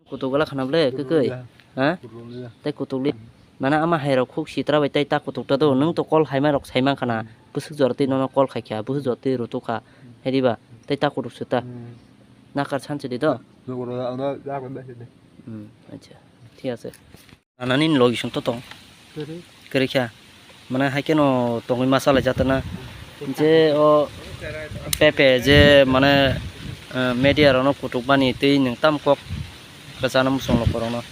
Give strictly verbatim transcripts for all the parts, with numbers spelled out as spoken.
Kutuk gala khana ble, kwkwi? Ha? Tei kutuk li. Mana ama hai rok khuk sitra bai tei ta kutuk ta do. Nwng to call hai ma rok sai man khana. Bwswk jora twi nono call khai kha, bwswk jora twi rutuk kha. Hai di ba? Tei ta kutuk sita. Nakar san chili do. Hmm, acha. Thik ase. Nana nini logi song to tong. Kwrwi kha. Mane hai kheno tongwi ma chalai jatana. Je o pepe je mane, eh, media rokno kutuk bani tei nwng tam kok kwchana muchung lokorokno.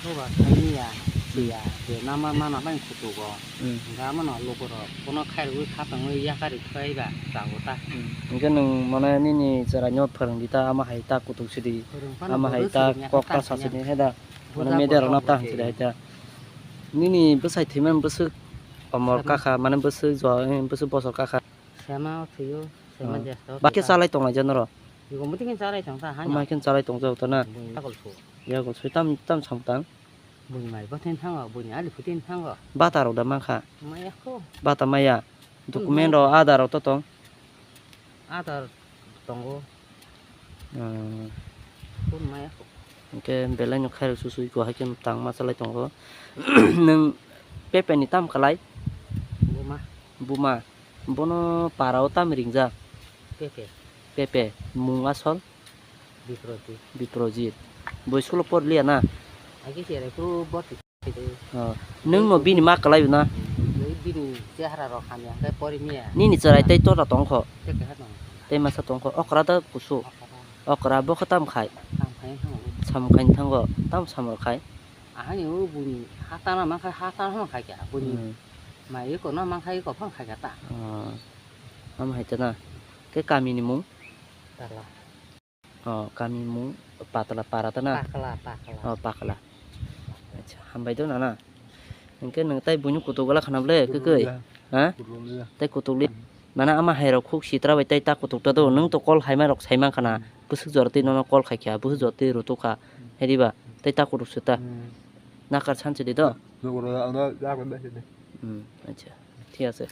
Boba thani ya, siya, je nama mana bai kutugo. Hmm. Ga mano lokorok, kono khairwi khatangwi yakarwi thwaiba, chago ta. Hmm. Hingke nwng mane nini chwraino phwrwngdi ta, ama hai ta kutuk sidi. Phwrwng phano ama hai ta kok ta sasidi he da. Mane media rokno ta hwnsi da hai ta. Nini bwsai thwimani bwswk omor kakha, mane bwswk jo, bwswk bosor kakha. Sema o thwiyo, sema jesto. Bakhe chalai tonglai jano ro. Yugo muti khe chalai tong ta, hani. Amai khe chalai tong jao ta na. Bui agol su. Yagol sui tam, tam sam tang. Bui mai bo thin thango, bui ni ali phutin thango. Bata rok da mankha. Maya kho. Bata maya. Document rok, Aadhaar rok to tong? Aadhaar tongo. Hmm. Phone maya kho. Hingke belai no khairok susui ko hai khe tang ma chalai tongo. Nwng pepe ni tam kalai? Buma. Buma. Bono para o tam ringjak? Pepe. Pepe. Mung asol? Biprojit. Biprojit. Bo school o porliya na? Agi se rai kru boti. Oh. Nwng no bini ma kalai na? Bini chehara rok hamya hwnkhe pori miya. Nini chwrai tei tota tongkho? Tei keha tong. Tei masa tongkho. Okra da kusu. Okra. Okra bo khe tam khai? Tam khai thango. Sam khai thango. Tam samor khai? Ahani o buni hatana mankha, hatana hwn khai kya. Buni hmm. Mai eko no mankha eko phang khai kya ta. Oh. Am hai ta na. Ke kami ni mung? Tala. Oh, kami mung Patla para ta na? Pakla, Pakla. Oh, Pakla. Acha, hambai do nana. Hingke nwng tai buini kutuk gala khana ble, kwkwi? Ha? Tei kutuk li. Mana ama hai rok khuk sitra bai tei ta kutuk ta do. Nwng to call hai ma rok sai man khana. Bwswk jora twi nono call khai kha, bwswk jora twi rutuk kha. Hai di ba? Tei ta kutuk sita. Nakar san chili do. Hmm, acha. Thik ase.